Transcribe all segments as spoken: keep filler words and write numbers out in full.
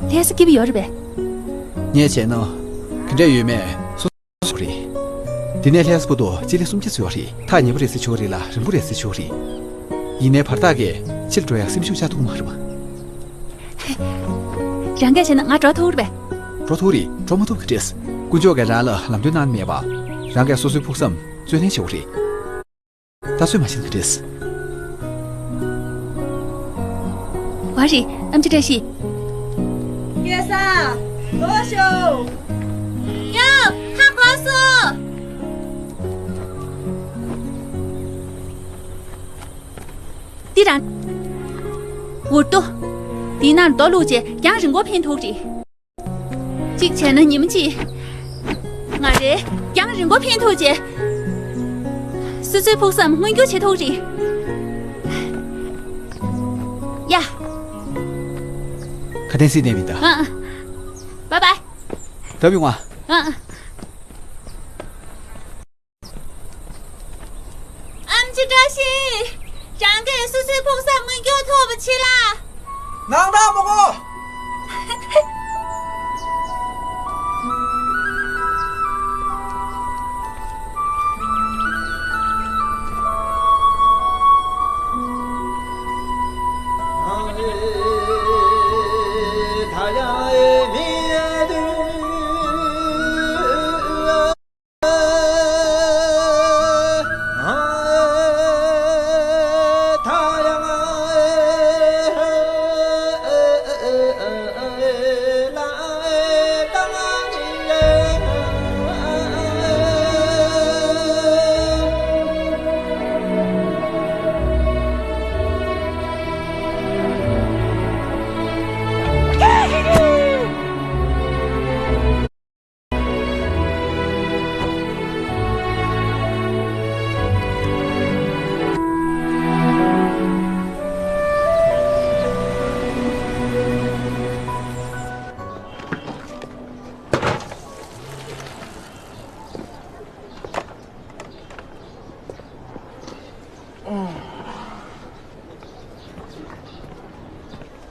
ལྷ་ས་སྐྱིད་པོ་ཡོད་རེད་པས། ངས་བྱས་ན། ག་འདྲ་ཡོད་མེད་སོ་སོ་རེད། དེ་ནས་ལྷ་ས་བར་དུ་སྤྱི་ལེ་སུམ་བརྒྱ་འཚོལ་བ་རེད། ཐག་ཉེ་པོ་རེད་ཟེར་ཆོག་རེད་ལ་རིང་པོ་རེད་ཟེར་ཆོག་རེད། ཡིན་ནའི་བར་ཐག་གིས་ཕྱིར་འགྲོ་ཡག་སེམས་ཤུགས་ཆག་ཐུབ་མ་རེད་པ། རང་སྐད་བྱས་ན་ང་འགྲོ་ཐུབ་རེད་པས། འགྲོ་ཐུབ་རེད། འགྲོ་མ་ཐུབ་ག་འདྲས། དཀོན་མཆོག་གིས་རང་ལ་ལམ་སྟོན་གནང་མེད་པ། རང་གིས་སོ་སོའི་ཕུགས་བསམ་བརྩོན་ལེན་བྱེད་དགོས་རེད། ད་གསོན་མ་ཤེས་ན་ག་འདྲས། བ་རི། ཨམ་ཅི་བཀྲ་ཤིས། སྐལ་བཟང་། ལོག་ཤོག་ཡ། ཧ་གོ་སོང་། འདི་རང་། འུར་རྡོ། འདི་ནང་རྡོ་བླུགས་བྱས་རྒྱང་རིང་པོ་འཕེན་ཐུབ་རེད། གཅིག་བྱས་ན་ཉི་མ་གཅིག་ང་རའི་རྒྱང་རིང་པོ་འཕེན་ཐུབ་བྱས། སོ་སོའི་ཕུགས་བསམ་མངོན་འགྱུར་བྱེད་ཐུབ་རེད། ཡ། ཁ་དན་སྲིད་ནས་མི་གདའ། ཨ་ཨ། བའི་བའི། ད་བི་ང་། ཨ་ཨ། ཨམ་ཅི་བཀྲ་ཤིས། རང་གིས་སོ་སོའི་ཕུགས་བསམ་མངོན་འགྱུར་ཐུབ་པ་བྱེད་ལ། ནང་ད་མོ་གོ།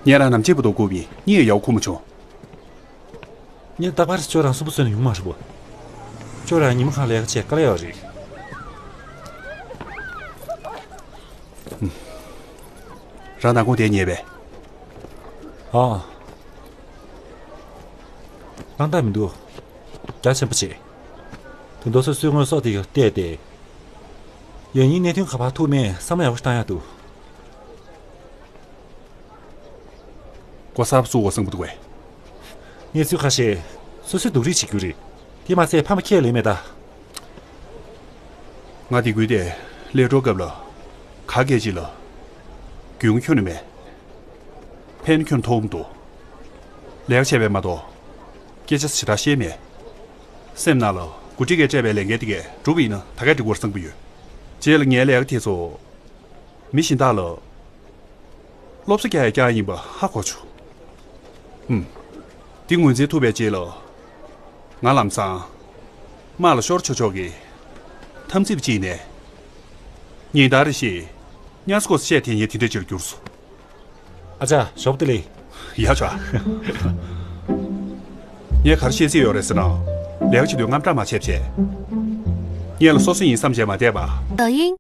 ངས་རང་ནམ་ཕྱེད་པ་དོ་བཀུག་པས་གཉིད་ཡག་ཁུག་མ་བྱུང་། ངས་རྟག་པར་ཁྱོད་རང་གསོན་པོ་བཟོས་ན་ཡོང་མ་རེད་པོ། ཁྱོད་རང་ཉི་མ་གང་ལས་ཀ་བྱེད་དཀའ་ལས་ཡོད་རེད། རང་ནག་ཁུང་དེ་རྙེད་པས། ཨ། རང་ལྟ་མི་འདུག་རྒྱ་ཆེན་པོ་བྱེད། དེ་འདོད་སོ་སོའི་དངོས་ཟོག་དེ་ག་བལྟས་ཏེ། ཡང་སྙིང་གནད་དོན་ག་པར་ཐུག་མེད་བསམ་བློ་ཡག་པོ་ཞིག་བཏང་ཡག་འདུག་གོ་གསར་པ་བཙུགས་དགོས་བསམ་གྱི་འདུག་གས། གནས་ཚུལ་ཁ་ཤས་སོ་སོས་སྡུག་རུས་བྱེད་རྒྱུ་རེད། དེ་མ་ཚད་ཕ་མ་ཁས་ལེན་མེད་ད། ང་དེ་ཁུལ་དེ་སླེབས་འགྲོ་སྐབས་ལ་ག་སྐད་ཅིག་ལ་རྒྱུས་མངའ་ཁྱོན་ནས་མེད། ཕན་ཁྱོན་མཐོང་མི་འདུག་ལས་ཀ་བྱས་པས་མ་གཏོགས་སྐད་ཆ་ཞེ་དྲག་བཤད་མེད། སེམས་ནང་ལ་འགོ་ཁྲིད་ཀྱིས་སྤྲད་པའི་ལས་འགན་དེ་གས་འགྲུབ་པ་ཡིན་ན་ད་གས་འགྲིག་གོ་བསམ་གྱི་ཡོད། རྗེས་ལ་ངའི་ལས་ཀ་དེ་ཚོ་མི་གཞན་དག་ལ་སློབ་གསོ་རྒྱག་ཡ་རྐྱང་ཡིན་པ་ཧ་གོ་བྱུང་། ཧུམ། འདི་ངོས་འཛིན་ཐུབ་པའི་རྗེས་ལ། ང་ལམ་སང་། དམག་ལ་ཤོར་ཆོག་ཆོག་གི། འཐབ་འཛིང་པ་གཅིག་ནས། ཉིན་ལྟར་རེ་བཞིན། གཉའ་སྒོ་བཤད་དེ་ཉིན་དེ་འདྲ་ཅིག་གྱུར་སོང་། ཨ་ཅག་ཞོགས་པ་བདེ་ལེགས། ཡ་ཆ། ངས་ག་རེ་བཤད་རྩིས་ཡོད་རེད་ཟེར་ན། ལས་ཀ་བྱེད་དུས་དངངས་སྐྲག་མ་བྱེད་བྱས། ངས་ལ་སོ་སོ་ཡིན་བསམ་བྱས་མ་བསྡད་པ། 抖音